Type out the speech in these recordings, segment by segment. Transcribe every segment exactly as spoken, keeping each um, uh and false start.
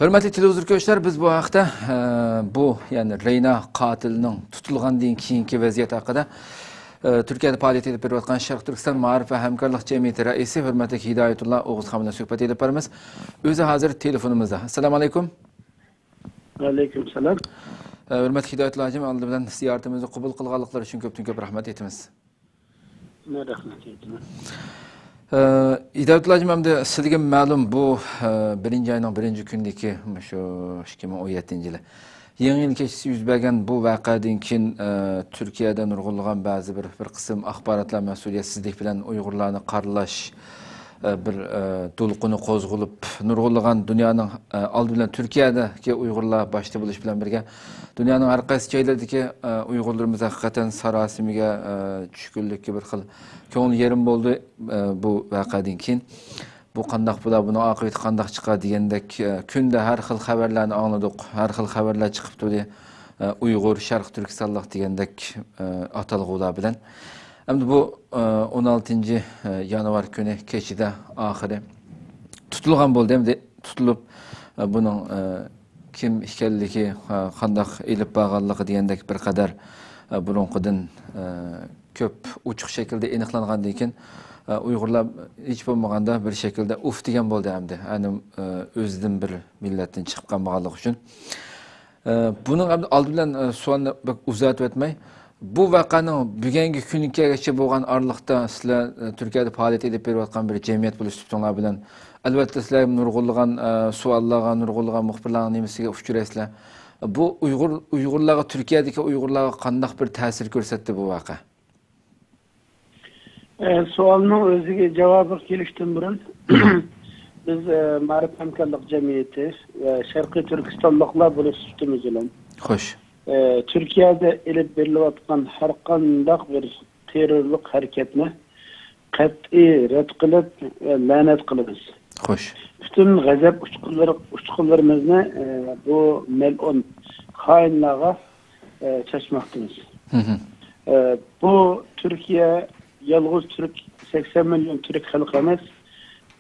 ھۆرمەتلىك تېلېۋىزور كۆرۈشلەر، بىز بۇ ھەقتە، ئە، بۇ، يەنى رەينا قاتىلىنىڭ تۇتۇلغاندىن كېيىنكى ۋەزىيەت ھەققىدە، ئە، تۈركىيەدە پائالىيەت ئېلىپ بېرىۋاتقان شەرقىي تۈركىستان مائارىپ ۋە ھەمكارلىق جەمئىيىتى رەئىسى ھۆرمەتلىك ھىدايەتۇللا ئوغۇزخان بىلەن سۆھبەت ئېلىپ بارىمىز. ئۆزى ھازىر تېلېفونىمىزدا. ئەسسالامۇ ئەلەيكۇم. ۋەئەلەيكۇم سالام. ئە، ھۆرمەتلىك ھىدايەتۇللا ھاجىم، ئالدى بىلەن زىيارىتىمىزنى قوبۇل قىلغانلىقلىرى ئۈچۈن كۆپتىن كۆپ رەھمەت ئېيتىمىز. مەن رەھمەت ئېيتىمەن. ئە، ھىدايەتۇللا ھاجىم، ئەمدى سىزگە مەلۇم، بۇ، ئە، بىرىنچى ئاينىڭ بىرىنچى كۈنىدىكى مۇشۇ ئىككى مىڭ ئون يەتتىنچى يىلى يېڭى يىل كېچىسى يۈز بەرگەن بۇ ۋەقەدىن كېيىن، ئە، تۈركىيەدە نۇرغۇنلىغان بەزى بىر، بىر قىسىم ئاخباراتلار مەسئۇلىيەتسىزلىك بىلەن ئۇيغۇرلارنى قارىلاش، ئە، بىر، ئە، دولقۇنى قوزغىلىپ، نۇرغۇنلىغان دۇنيانىڭ، ئە، ئالدى بىلەن تۈركىيەدىكى ئۇيغۇرلار باشتا بولۇش بىلەن بىرگە، دۇنيانىڭ ھەر قايسى جايلىرىدىكى، ئە، ئۇيغۇرلىرىمىز ھەقىقەتەن ساراسىمىگە، ئە، چۈشكۈنلۈككە بىر خىل كۆڭلى يېرىم بولدى، ئە، بۇ ۋەقەدىن كېيىن. بۇ قانداق بولا، بۇنىڭ ئاقىۋىتى قانداق چىقار دېگەندەك، ئە، كۈندە ھەر خىل خەۋەرلەرنى ئاڭلىدۇق، ھەر خىل خەۋەرلەر چىقىپ تۇردى. ئە، ئۇيغۇر، شەرقىي تۈركىستانلىق دېگەندەك، ئە، ئاتالغۇلار بىلەن. ئەمدى بۇ، ئە، ئون ئالتىنچى، ئە، يانۋار كۈنى كېچىدە ئاخىرى تۇتۇلغان بولدى. ئەمدى تۇتۇلۇپ، ئە، بۇنىڭ، ئە، كىم ئىكەنلىكى، ئە، قانداق ئېلىپ بارغانلىقى دېگەندەك بىر قەدەر، ئە، بۇرۇنقىدىن، ئە، كۆپ ئوچۇق شەكىلدە ئېنىقلانغاندىن كېيىن، ئە، ئۇيغۇرلار ھېچ بولمىغاندا بىر شەكىلدە ئۇف دېگەن بولدى ئەمدى. يەنى، ئە، ئۆزىدىن بىر مىللەتتىن چىقىپ قالمىغانلىقى ئۈچۈن. ئە، بۇنىڭ ئەمدى ئالدى بىلەن، ئە، سوئالنى بەك ئۇزارتىۋەتمەي، بۇ ۋەقەنىڭ بۈگۈنكى كۈنگىچە بولغان ئارىلىقتا سىلەر، ئە، تۈركىيەدە پائالىيەت ئېلىپ بېرىۋاتقان بىر جەمئىيەت بولۇش سۈپىتىڭلار بىلەن، ئەلۋەتتە، سىلەر نۇرغۇنلىغان، ئە، سوئاللارغا، نۇرغۇنلىغان مۇخبىرلارنىڭ نېمىسىگە ئۇچرايسىلەر. بۇ ئۇيغۇر، ئۇيغۇرلارغا، تۈركىيەدىكى ئۇيغۇرلارغا قانداق بىر تەسىر كۆرسەتتى بۇ ۋەقە؟ ئە، سوئالنىڭ ئۆزىگە، جاۋابىغا كېلىشتىن بۇرۇن، بىز، ئە، مائارىپ ھەمكارلىق جەمئىيىتى ۋە شەرقىي تۈركىستانلىقلار بولۇش سۈپىتىمىز بىلەن، خوش. ئە، تۈركىيەدە ئېلىپ بېرىلىۋاتقان ھەر قانداق بىر تېررورلۇق ھەرىكەتنى قەتئىي رەت قىلىپ ۋە لەنەت قىلىمىز. خوش. پۈتۈن غەزەپ ئۇچقۇنلىرى، ئۇچقۇنلىرىمىزنى، ئە، بۇ مەلئۇن خائىنلارغا، ئە، چاچماقتىمىز. ئە، بۇ تۈركىيە يالغۇز تۈرك، سەكسەن مىليون تۈرك خەلقى ئەمەس،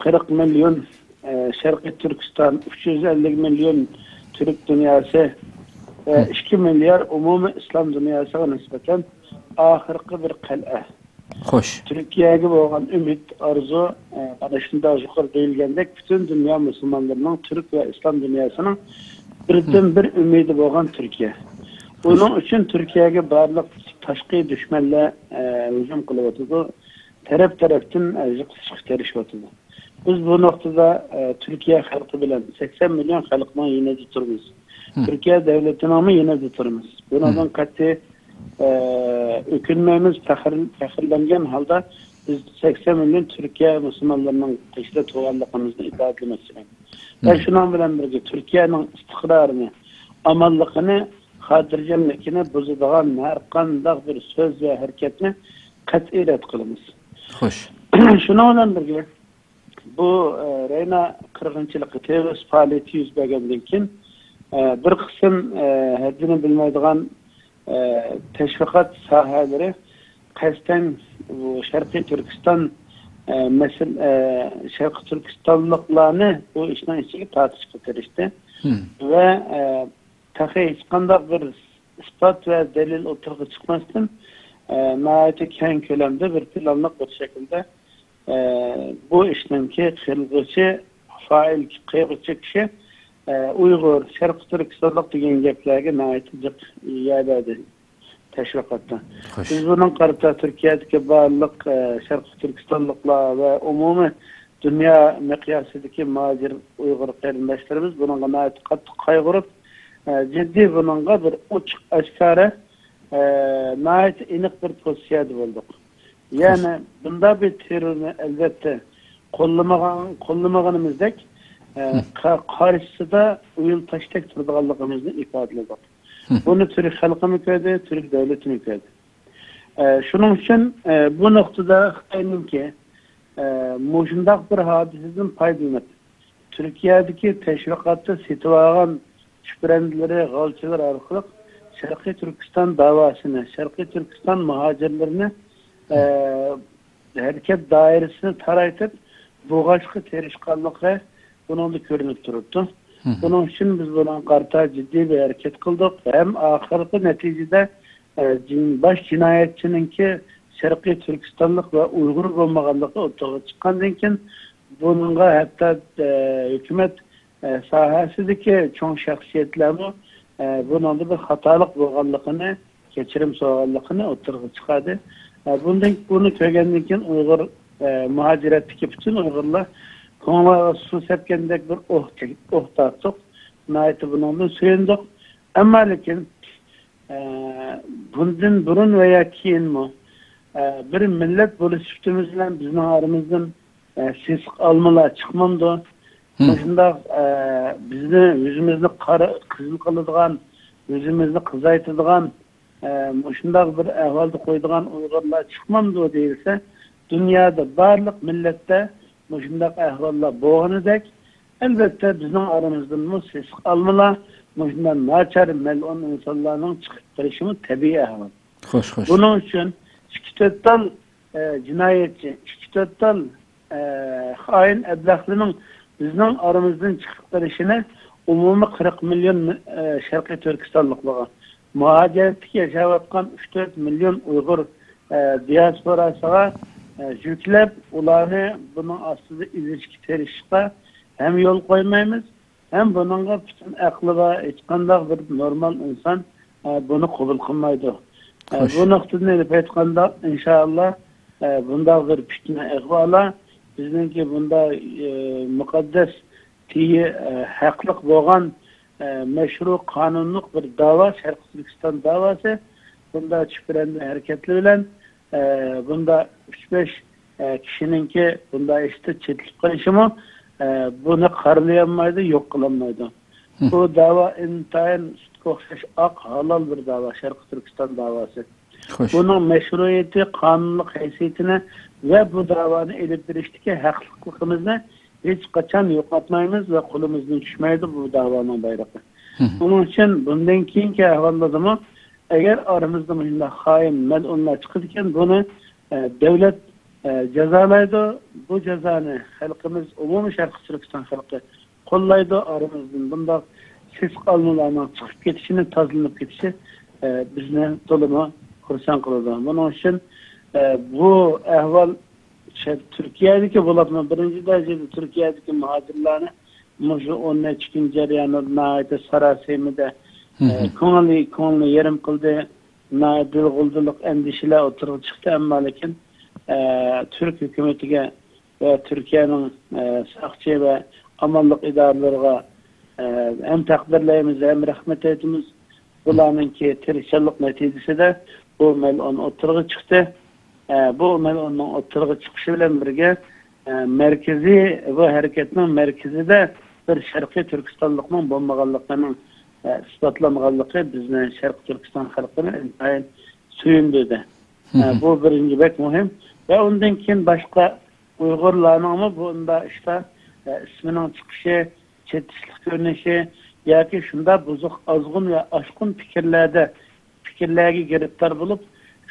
قىرىق مىليون، ئە، شەرقىي تۈركىستان، ئۈچ يۈز ئەللىك مىليون تۈرك دۇنياسى ۋە ئىككى مىليار ئومۇمىي ئىسلام دۇنياسىغا نىسبەتەن ئاخىرقى بىر قەلئە. خوش. تۈركىيەگە بولغان ئۈمىد، ئارزۇ، ئە، مانا شۇنداق يۇقىرىدا دېيىلگەندەك، پۈتۈن دۇنيا مۇسۇلمانلىرىنىڭ، تۈرك ۋە ئىسلام دۇنياسىنىڭ بىردىنبىر ئۈمىدى بولغان تۈركىيە. ئۇنىڭ ئۈچۈن تۈركىيەگە بارلىق تاشقى دۈشمەنلەر، ئە، ھۇجۇم قىلىۋاتىدۇ. تەرەپ-تەرەپتىن، ئە، يىقىتىشقا تىرىشىۋاتىدۇ. بىز بۇ نۇقتىدا، ئە، تۈركىيە خەلقى بىلەن، سەكسەن مىليون خەلقنىڭ يېنىدا تۇرىمىز. تۈركىيە دۆلىتىنىڭمۇ يېنىدا تۇرىمىز. بۇنىڭدىن قەتئىي، ئە، ئۆكۈنمەيمىز، پەخىر-، پەخىرلەنگەن ھالدا بىز سەكسەن مىليون تۈركىيە مۇسۇلمانلىرىنىڭ قېشىدا تۇرغانلىقىمىزنى ئىپادىلىمەكچىمەن. ۋە شۇنىڭ بىلەن بىرگە، تۈركىيەنىڭ ئىستىقرارىنى، ئامانلىقىنى، خاتىرجەملىكىنى بۇزىدىغان ھەر قانداق بىر سۆز ۋە ھەرىكەتنى قەتئىي رەت قىلىمىز. خوش. شۇنىڭ بىلەن بىرگە، بۇ، ئە، رەينا قىرغىنچىلىقى، تېررورىست پائالىيىتى يۈز بەرگەندىن كېيىن، ئە، بىر قىسىم، ئە، ھەددىنى بىلمەيدىغان، ئە، تەشۋىقات ساھەلىرى قەستەن بۇ شەرقىي تۈركىستان، ئە، مەسىل-، ئە، شەرقىي تۈركىستانلىقلارنى بۇ ئىشنىڭ ئىچىگە تارتىشقا تىرىشتى. ۋە، ئە، تېخى ھېچقانداق بىر ئىسپات ۋە دەلىل ئوتتۇرىغا چىقماستىن، ئە، ناھايىتى كەڭ كۆلەمدە بىر پىلانلىق بىر شەكىلدە، ئە، بۇ ئىشنىڭكى قىلغۇچى، فائىل، قىلغۇچى كىشى، ئە، ئۇيغۇر، شەرقىي تۈركىستانلىق دېگەن گەپلەرگە ناھايىتى جىق يەر بەردى تەشۋىقاتتا. خوش. بىز بۇنىڭغا قارىتا تۈركىيەدىكى بارلىق، ئە، شەرقىي تۈركىستانلىقلار ۋە ئومۇمىي دۇنيا مىقياسىدىكى مۇھاجىر ئۇيغۇر قېرىنداشلىرىمىز بۇنىڭغا ناھايىتى قاتتىق قايغۇرۇپ، ئە، جىددىي بۇنىڭغا بىر ئوچۇق ئاشكارا، ئە، ناھايىتى ئېنىق بىر پوزىتسىيەدە بولدۇق. يەنى بۇنداق بىر تېررورنى ئەلۋەتتە قوللىمىغان، قوللىمىغىنىمىزدەك، ئە، قا-، قارشىسىدا ئۇيۇل تاشتەك تۇرىدىغانلىقىمىزنى ئىپادىلىدۇق. بۇنى تۈرك خەلقىمۇ كۆردى، تۈرك دۆلىتىمۇ كۆردى. ئە، شۇنىڭ ئۈچۈن، ئە، بۇ نۇقتىدا خىتاينىڭكى، ئە، مۇشۇنداق بىر ھادىسىدىن پايدىلىنىپ، تۈركىيەدىكى تەشۋىقاتتا سېتىۋالغان چۈپرەندىلىرى، غالچىلىرى ئارقىلىق شەرقىي تۈركىستان داۋاسىنى، شەرقىي تۈركىستان مۇھاجىرلىرىنى، ئە، ھەرىكەت دائىرىسىنى تارايتىپ بوغاشقا تىرىشقانلىقى بۇنىڭدا كۆرۈنۈپ تۇرۇپتۇ. بۇنىڭ ئۈچۈن بىز بۇنىڭغا قارىتا جىددىي بىر ھەرىكەت قىلدۇق. ھەم ئاخىرقى نەتىجىدە، ئە، جىن-، باش جىنايەتچىنىڭكى شەرقىي تۈركىستانلىق ۋە ئۇيغۇر بولمىغانلىقى ئوتتۇرىغا چىققاندىن كېيىن، بۇنىڭغا ھەتتا، ئە، ھۆكۈمەت، ئە، ساھەسىدىكى چوڭ شەخسىيەتلەرمۇ، ئە، بۇنىڭدا بىر خاتالىق بولغانلىقىنى كەچۈرۈم سورىغانلىقىنى ئوتتۇرىغا چىقاردى. ئە، بۇندىن، بۇنى كۆرگەندىن كېيىن ئۇيغۇر، ئە، مۇھاجىرەتتىكى پۈتۈن ئۇيغۇرلار كۆڭلىگە سۇ سەپكەندەك بىر ئوھ چەك-، ئوھ تارتتۇق. ناھايىتى بۇنىڭدىن سۆيۈندۇق. ئەمما لېكىن، ئە، بۇندىن بۇرۇن ۋە يا كېيىنمۇ، ئە، بىر مىللەت بولۇش سۈپىتىمىز بىلەن بىزنىڭ ئارىمىزدىن، ئە، سېسىق ئالمىلار چىقمامدۇ؟ مۇشۇنداق، ئە، بىزنى، يۈزىمىزنى قارا، قىزىل قىلىدىغان، يۈزىمىزنى قىزايتىدىغان، ئە، مۇشۇنداق بىر ئەھۋالدا قويىدىغان ئۇيغۇرلار چىقمامدۇ دېيىلسە، دۇنيادا بارلىق مىللەتتە مۇشۇنداق ئەھۋاللار بولغىنىدەك، ئەلۋەتتە، بىزنىڭ ئارىمىزدىنمۇ سېسىق ئالمىلار، مۇشۇنداق ناچار، مەلئۇن ئىنسانلارنىڭ چىقىپ قېلىشىمۇ تەبىئىي ئەھۋال. خوش، خوش. بۇنىڭ ئۈچۈن ئىككى تۆت تال، ئە، جىنايەتچى، ئىككى تۆت تال، ئە، خائىن ئەبلەخلىنىڭ بىزنىڭ ئارىمىزدىن چىقىپ قېلىشىنى ئومۇمىي قىرىق مىليون، ئە، شەرقىي تۈركىستانلىقلارغا، مۇھاجىرەتتىكى ياشاۋاتقان ئۈچ تۆت مىليون ئۇيغۇر، ئە، دىياسپوراسىغا، ئە، يۈكلەپ، ئۇلارنى بۇنىڭ ئاستىدا ئېزىشكە تىرىشىشقا ھەم يول قويمايمىز، ھەم بۇنىڭغا پۈتۈن ئەقلى بار ھېچقانداق بىر نورمال ئىنسان، ئە، بۇنى قوبۇل قىلمايدۇ. ئە، خوش. بۇ نۇقتىدىن ئېلىپ ئېيتقاندا، ئىنشائاللا، ئە، بۇنداق بىر پىتنە ئەھۋالى بىزنىڭكى بۇنداق، ئە، مۇقەددەس تېگى، ئە، ھەقلىق بولغان، ئە، مەشرۇ قانۇنلۇق بىر داۋا، شەرقىي تۈركىستان داۋاسى، بۇنداق چۈپرەندە ھەرىكەتلىرى بىلەن، ئە، بۇنداق ئۈچ بەش، ئە، كىشىنىڭكى بۇنداق ئىشتا چېتىلىپ قېلىشىمۇ، ئە، بۇنى قارىلىيالمايدۇ، يوق قىلالمايدۇ. بۇ داۋا ئىنتايىن سۈتكە ئوخشاش ئاق، ھالال بىر داۋا، شەرقىي تۈركىستان داۋاسى. خوش. بۇنىڭ مەشرۇئىيىتى، قانۇنلۇق ھەيسىيىتىنى ۋە بۇ داۋانى ئېلىپ بېرىشتىكى ھەقلىقلىقىمىزنى ھېچقاچان يوقاتمايمىز ۋە قولىمىزدىن چۈشمەيدۇ بۇ داۋانىڭ بايرىقى. بۇنىڭ ئۈچۈن بۇندىن كېيىنكى ئەھۋاللاردىمۇ، ئەگەر ئارىمىزدا مۇشۇنداق خائىن، مەلئۇنلار چىقىدىكەن، بۇنى، ئە، دۆلەت، ئە، جازالايدۇ. بۇ جازانى خەلقىمىز، ئومۇمىي شەرقىي تۈركىستان خەلقى قوللايدۇ. ئارىمىزدىن بۇنداق سېسىق ئالمىلارنىڭ چىقىپ كېتىشىنى، تازىلىنىپ كېتىشى، ئە، بىزنى تولىمۇ خۇرسەن قىلىدۇ. بۇنىڭ ئۈچۈن، ئە، بۇ ئەھۋال شە-، تۈركىيەدىكى بولۇپمۇ، بىرىنچى دەرىجىدە تۈركىيەدىكى مۇھاجىرلارنى مۇشۇ ئون نەچچە كۈن جەريانىدا ناھايىتى ساراسىمىدە، ئە، كۆڭلى، كۆڭلىنى يېرىم قىلدى. ناھايىتى دىلغۇلدىلىق ئەندىشىلەر ئوتتۇرىغا چىقتى، ئەمما لېكىن، ئە، تۈرك ھۆكۈمىتىگە ۋە تۈركىيەنىڭ، ئە، ساقچى ۋە ئامانلىق ئىدارىلىرىغا، ئە، ھەم تەقدىرلەيمىز، ھەم رەھمەت ئېيتىمىز. بۇلارنىڭكى تىرىشچانلىق نەتىجىسىدە بۇ مەلئۇن ئوتتۇرىغا چىقتى. ئە، بۇ مەلئۇننىڭ ئوتتۇرىغا چىقىشى بىلەن بىرگە، ئە، مەركىزىي، بۇ ھەرىكەتنىڭ مەركىزىدە بىر شەرقىي تۈركىستانلىقنىڭ بولمىغانلىقىنىڭ، ئە، ئىسپاتلانغانلىقى بىزنى، شەرقىي تۈركىستان خەلقىنى ئىنتايىن سۆيۈندۈردى. ئە، بۇ بىرىنچى بەك مۇھىم. ۋە ئۇندىن كېيىن باشقا ئۇيغۇرلارنىڭمۇ بۇنداق ئىشتا، ئە، ئىسمىنىڭ چىقىشى، چېتىشلىق كۆرۈنۈشى ياكى شۇنداق بۇزۇق، ئازغۇن ۋە ئاشقۇن پىكىرلەردە، پىكىرلەرگە گىرىپتار بولۇپ،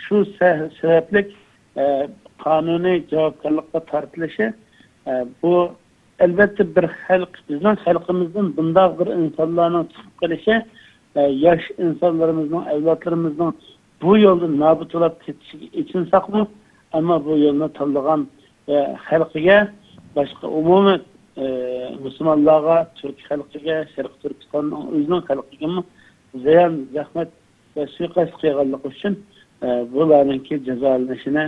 شۇ سە-، سەۋەبلىك، ئە، قانۇنىي جاۋابكارلىققا تارتىلىشى، ئە، بۇ ئەلۋەتتە بىر خەلق، بىزنىڭ خەلقىمىزدىن بۇنداق بىر ئىنسانلارنىڭ چىقىپ قېلىشى، ئە، ياش ئىنسانلىرىمىزنىڭ، ئەۋلادلىرىمىزنىڭ بۇ يولدا نابۇت بولاپ كېتىشىگە ئېچىنساقمۇ، ئەمما بۇ يولنى تاللىغان، ئە، خەلقىگە، باشقا ئومۇمىي، ئە، مۇسۇلمانلارغا، تۈرك خەلقىگە، شەرقىي تۈركىستاننىڭ ئۆزىنىڭ خەلقىگىمۇ زىيان، زەخمەت ۋە سۇيىقەست قىلغانلىقى ئۈچۈن، ئە، بۇلارنىڭكى جازالىنىشىنى،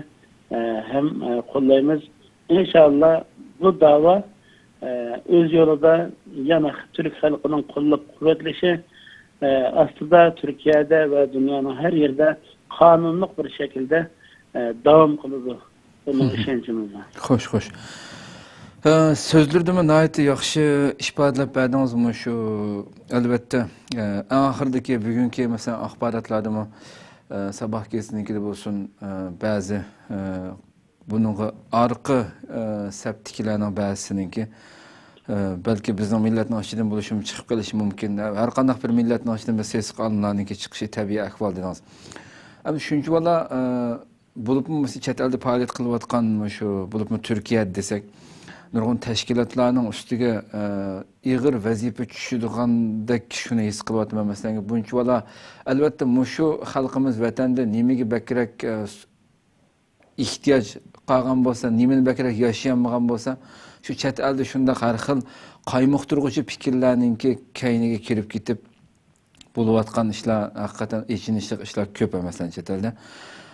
ئە، ھەم، ئە، قوللايمىز. ئىنشاللا بۇ داۋا، ئە، ئۆز يولىدا يەنە تۈرك خەلقىنىڭ قوللاپ قۇۋۋەتلىشى، ئە، ئاستىدا تۈركىيەدە ۋە دۇنيانىڭ ھەر يېرىدە قانۇنلۇق بىر شەكىلدە، ئە، داۋام قىلىدۇ. بۇنىڭ ئىشەنچىمىز بار. خوش، خوش. ئە، سۆزلىرىدىمۇ ناھايىتى ياخشى ئىپادىلەپ بەردىڭىز مۇشۇ، ئەلۋەتتە، ئە، ئەڭ ئاخىرىدىكى بۈگۈنكى، مەسىلەن، ئاخباراتلاردىمۇ، ئە، ساباھ گېزىتىنىڭكىدە بولسۇن، ئە، بەزى، ئە، بۇنىڭغا ئارقا، ئە، سەپتىكىلەرنىڭ بەزىسىنىڭكى، ئە، بەلكى بىزنىڭ مىللەتنىڭ ئىچىدىن بولۇشىمۇ چىقىپ قېلىشى مۇمكىن. ھەر قانداق بىر مىللەتنىڭ ئىچىدىن بىر سېسىق ئالىملارنىڭكى چىقىشى تەبىئىي ئەھۋال دېدىڭىز. ئەمدى شۇنچىۋالا، ئە، بولۇپمۇ مۇشۇ چەت ئەلدە پائالىيەت قىلىۋاتقان مۇشۇ، بولۇپمۇ تۈركىيەدە دېسەك، نۇرغۇن تەشكىلاتلارنىڭ ئۈستىگە، ئە، ئېغىر ۋەزىپە چۈشىدىغاندەك شۇنى ھېس قىلىۋاتىمەن. مەسىلەن، بۇنچىۋالا، ئەلۋەتتە، مۇشۇ خەلقىمىز ۋەتەندە نېمىگە بەكرەك، ئە، ئېھتىياج قالغان بولسا، نېمىنى بەكرەك ياشىيالمىغان بولسا، شۇ چەت ئەلدە شۇنداق ھەر خىل قايمۇقتۇرغۇچى پىكىرلەرنىڭكى كەينىگە كىرىپ كېتىپ، بولۇۋاتقان ئىشلار، ھەقىقەتەن ئېچىنىشلىق ئىشلار كۆپ، مەسىلەن، چەت ئەلدە.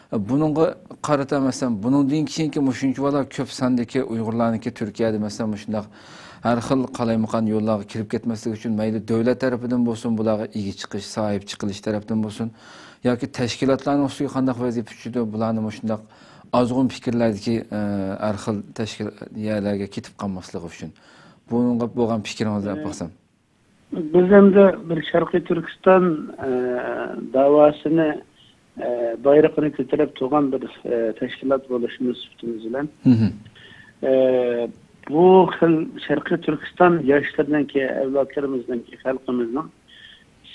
بۇنىڭغا قارىتا، مەسىلەن، بۇنىڭدىن كېيىنكى مۇشۇنچىۋالا كۆپ ساندىكى ئۇيغۇرلارنىڭكى تۈركىيەدە، مەسىلەن، مۇشۇنداق ھەر خىل قالايمىقان يوللارغا كىرىپ كەتمەسلىكى ئۈچۈن، مەيلى دۆلەت تەرىپىدىن بولسۇن، بۇلارغا ئىگە چىقىش، ساھىب چىقىلىش تەرەپتىن بولسۇن، ياكى تەشكىلاتلارنىڭ ئۈستىگە قانداق ۋەزىپە چۈشىدۇ، بۇلارنى مۇشۇنداق ئازغۇن پىكىرلەردىكى، ئە، ھەر خىل تەشكىل-، يەرلەرگە كېتىپ قالماسلىقى ئۈچۈن. بۇنىڭغا بولغان پىكرىڭىزنى ئېيتىپ باقسام. بىز ئەمدى بىر شەرقىي تۈركىستان، ئە، داۋاسىنى، ئە، بايرىقىنى كۆتۈرۈپ تۇرغان بىر، ئە، تەشكىلات بولۇشىمىز سۈپىتىمىز بىلەن، مھم. ئە، بۇ خىل شەرقىي تۈركىستان ياشلىرىنىڭكى، ئەۋلادلىرىمىزنىڭكى، خەلقىمىزنىڭ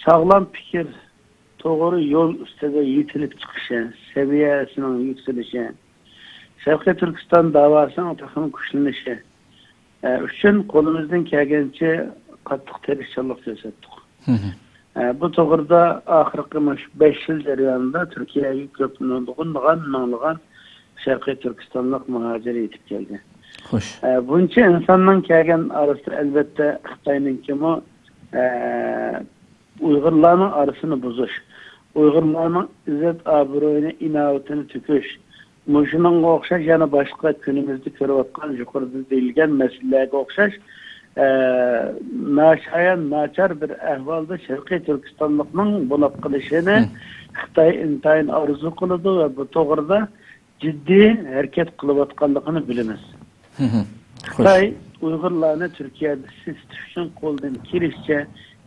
ساغلام پىكىر، توغرا يول ئۈستىدە يېتىلىپ چىقىشى، سەۋىيەسىنىڭ يۈكسىلىشى، شەرقىي تۈركىستان داۋاسىنىڭ تېخىمۇ كۈچلىنىشى، ئە، ئۈچۈن قولىمىزدىن كەلگەنچە قاتتىق تىرىشچانلىق كۆرسەتتۇق. مھم. ئە، بۇ توغرىدا ئاخىرقى مۇشۇ بەش يىل جەريانىدا تۈركىيەگە كۆپ نۇرغۇنلىغان، مىڭلىغان شەرقىي تۈركىستانلىق مۇھاجىر يېتىپ كەلدى. خوش. ئە، بۇنچە ئىنساننىڭ كەلگەن ئارىسىدا، ئەلۋەتتە، خىتاينىڭكىمۇ، ئە، ئۇيغۇرلارنىڭ ئارىسىنى بۇزۇش، ئۇيغۇرلارنىڭ ئىززەت-ئابرۇيىنى، ئىناۋىتىنى تۆكۈش، مۇشۇنىڭغا ئوخشاش يەنە باشقا كۈنىمىزدە كۆرۈۋاتقان، يۇقىرىدا دېيىلگەن مەسىلىلەرگە ئوخشاش، ئە، ناشايان، ناچار بىر ئەھۋالدا شەرقىي تۈركىستانلىقنىڭ بولۇپ قېلىشىنى مم. خىتاي ئىنتايىن ئارزۇ قىلىدۇ ۋە بۇ توغرىدا جىددىي ھەرىكەت قىلىۋاتقانلىقىنى بىلىمىز. مم. خوش. خىتاي ئۇيغۇرلارنى تۈركىيەدە سېسىتىش ئۈچۈن قولىدىن كېلىشىچە،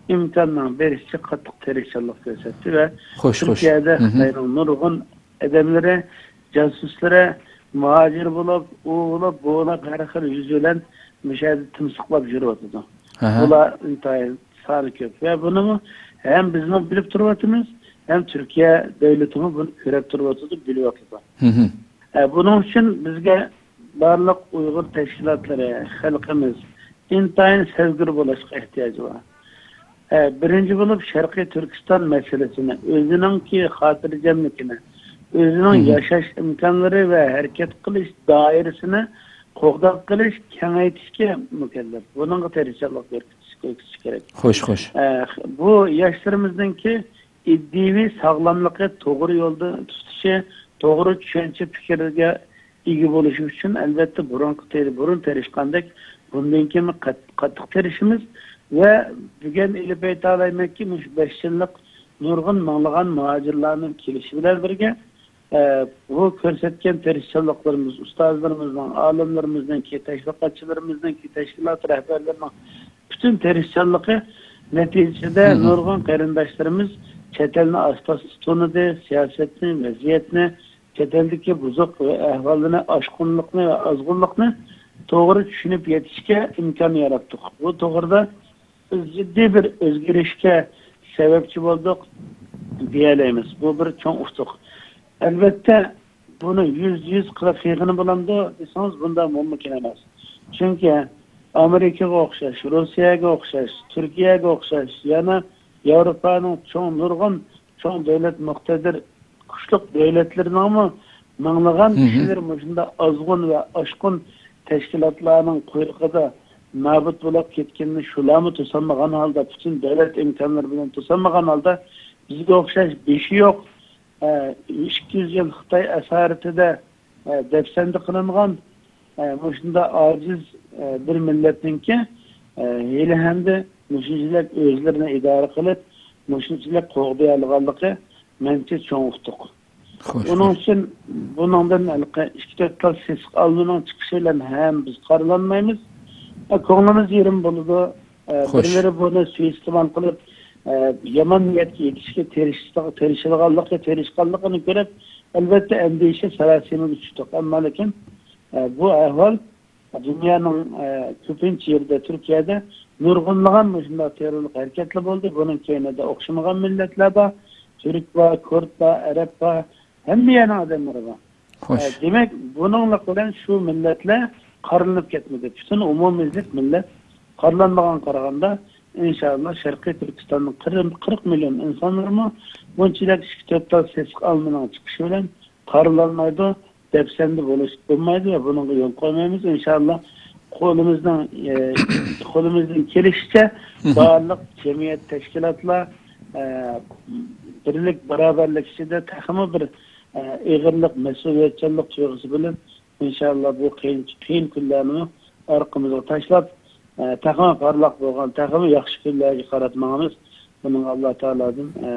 ئىمكاننىڭ بېرىشىچە قاتتىق تىرىشچانلىق كۆرسەتتى ۋە خوش، خوش. تۈركىيەدە مم. خىتاينىڭ نۇرغۇن ئادەملىرى، جاسۇسلىرى مۇھاجىر بولۇپ، ئۇ بولۇپ، بۇ بولۇپ، ھەر خىل يۈز بىلەن مۇشۇ يەردە تىمسىقلاپ يۈرۈۋاتىدۇ. ئەھە. بۇلار ئىنتايىن سانى كۆپ ۋە بۇنىمۇ ھەم بىزمۇ بىلىپ تۇرۇۋاتىمىز، ھەم تۈركىيە دۆلىتىمۇ بۇنى كۆرۈپ تۇرۇۋاتىدۇ، بىلىۋاتىدۇ. مم. ئە، بۇنىڭ ئۈچۈن بىزگە بارلىق ئۇيغۇر تەشكىلاتلىرى، خەلقىمىز ئىنتايىن سەزگۈر بولۇشقا ئېھتىياجى بار. ئە، بىرىنچى بولۇپ، شەرقىي تۈركىستان مەسىلىسىنى، ئۆزىنىڭكى خاتىرجەملىكىنى، ئۆزىنىڭ مم. ياشاش ئىمكانلىرى ۋە ھەرىكەت قىلىش دائىرىسىنى قوغداپ قېلىش، كېڭەيتىشكە مۇكەللەپ. بۇنىڭغا تىرىشچانلىق كۆرسىتىش، كۆرسىتىش كېرەك. خوش، خوش. ئە، بۇ ياشلىرىمىزنىڭكى ئىدىيەۋى ساغلاملىقى، توغرا يولدا تۇتۇشى، توغرا چۈشەنچە پىكىرگە ئىگە بولۇشى ئۈچۈن، ئەلۋەتتە، بۇرۇنقى تېرى-، بۇرۇن تىرىشقاندەك بۇندىن كېيىن قات-، قاتتىق تىرىشىمىز ۋە بۈگۈن ئېلىپ ئېيتالايمەنكى، مۇشۇ بەش يىللىق نۇرغۇن مىڭلىغان مۇھاجىرلارنىڭ كېلىشى بىلەن بىرگە، ئە، بۇ كۆرسەتكەن تىرىشچانلىقلىرىمىز، ئۇستازلىرىمىزنىڭ، ئالىملىرىمىزنىڭكى، تەشۋىقاتچىلىرىمىزنىڭكى، تەشكىلات رەھبەرلىرىنىڭ پۈتۈن تىرىشچانلىقى نەتىجىسىدە مم. نۇرغۇن قېرىنداشلىرىمىز چەت ئەلنى ئاستا-ئاستا تونۇدى، سىياسەتنى، ۋەزىيەتنى، چەت ئەلدىكى بۇزۇق ئەھۋاللىرىنى، ئاشقۇنلۇقنى ۋە ئازغۇنلۇقنى توغرا چۈشىنىپ يېتىشكە ئىمكان ياراتتۇق. بۇ توغرىدا بىز جىددىي بىر ئۆزگىرىشكە سەۋەبچى بولدۇق دېيەلەيمىز. بۇ بىر چوڭ ئۇتۇق. ئەلۋەتتە، بۇنى يۈزدە يۈز قىلىپ قىلغىلى بولامدۇ دېسىڭىز، بۇنداق مۇمكىن ئەمەس. چۈنكى ئامېرىكىغا ئوخشاش، روسىيەگە ئوخشاش، تۈركىيەگە ئوخشاش، يەنە ياۋروپانىڭ چوڭ، نۇرغۇن چوڭ دۆلەت، مۇقتەدىر، كۈچلۈك دۆلەتلىرىنىڭمۇ مىڭلىغان مم. كىشىلىرى مۇشۇنداق ئازغۇن ۋە ئاشقۇن تەشكىلاتلارنىڭ قۇيرۇقىدا نابۇت بولۇپ كەتكىنىنى شۇلارمۇ توسالمىغان ھالدا، پۈتۈن دۆلەت ئىمكانلىرى بىلەن توسالمىغان ھالدا، بىزگە ئوخشاش بېشى يوق، ئە، ئىككى يۈز يىل خىتاي ئاسارىتىدە، ئە، دەپسەندە قىلىنغان، ئە، مۇشۇنداق ئاجىز، ئە، بىر مىللەتنىڭكى، ئە، ھېلىھەمدە مۇشۇنچىلىك ئۆزلىرىنى ئىدارە قىلىپ، مۇشۇنچىلىك قوغدىيالىغانلىقى مەنچە چوڭ ئۇتۇق. خوش، ئۇنىڭ خوش. ئۈچۈن بۇنىڭدىن ھېلىقى ئىككى تۆت تال سېسىق ئالمىنىڭ چىقىشى بىلەن ھەم بىز قارىلانمايمىز. ئە، كۆڭلىمىز يېرىم بولىدۇ. ئە، خوش. بىرلىرى بۇنى سۇيىئىستېمال قىلىپ، ئە، يامان نىيەتكە يېتىشكە تىرىشىشىغا-، تىرىشىدىغانلىقى، تىرىشقانلىقىنى كۆرۈپ، ئەلۋەتتە، ئەندىشە ساراسىمىگە چۈشتۇق. ئەمما لېكىن، ئە، بۇ ئەھۋال دۇنيانىڭ، ئە، كۆپىنچە يېرىدە، تۈركىيەدە نۇرغۇنلىغان مۇشۇنداق تېررورلۇق ھەرىكەتلەر بولدى. بۇنىڭ كەينىدە ئوخشىمىغان مىللەتلەر بار. تۈرك بار، كۇرد بار، ئەرەب بار، ھەممە يەرنىڭ ئادەملىرى بار. خوش. ئە، دېمەك، بۇنىڭلىق بىلەن شۇ مىللەتلەر قارىلىنىپ كەتمىدى. پۈتۈن ئومۇميۈزلۈك مىللەت قارىلانمىغان قارىغاندا، ئىنشائاللا، شەرقىي تۈركىستاننىڭ قىرىق، قىرىق مىليون ئىنسانلىرىمۇ بۇنچىلىك ئىككى تۆت تال سېسىق ئالمىنىڭ چىقىشى بىلەن قارىلانمايدۇ، دەپسەندە بولۇش بولمايدۇ ۋە بۇنىڭغا يول قويمايمىز. ئىنشائاللا، قولىمىزنىڭ، ئە، قولىمىزدىن كېلىشىچە بارلىق جەمئىيەت، تەشكىلاتلار، ئە، بىرلىك، باراۋەرلىك ئىچىدە تېخىمۇ بىر، ئە، ئېغىرلىق، مەسئۇلىيەتچانلىق تۇيغۇسى بىلەن، ئىنشائاللا، بۇ قىيىن، قىيىن كۈنلەرنى ئارقىمىزغا تاشلاپ، ئە، تېخىمۇ پارلاق بولغان، تېخىمۇ ياخشى كۈنلەرگە قاراپ ماڭىمىز. بۇنىڭغا ئاللا تائالادىن، ئە،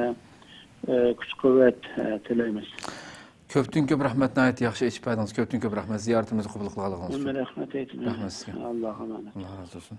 ئە، كۈچ-قۇۋۋەت، ئە، تىلەيمىز. كۆپتىن كۆپ رەھمەت، ناھايىتى ياخشى ئېچىپ بەردىڭىز. كۆپتىن كۆپ رەھمەت، زىيارىتىمىزنى قوبۇل قىلغانلىقىڭىز ئۈچۈن. مەن رەھمەت ئېيتىمەن. رەھمەت سىزگە. ئاللاغا ئامانەت. ئاللا رازى بولسۇن.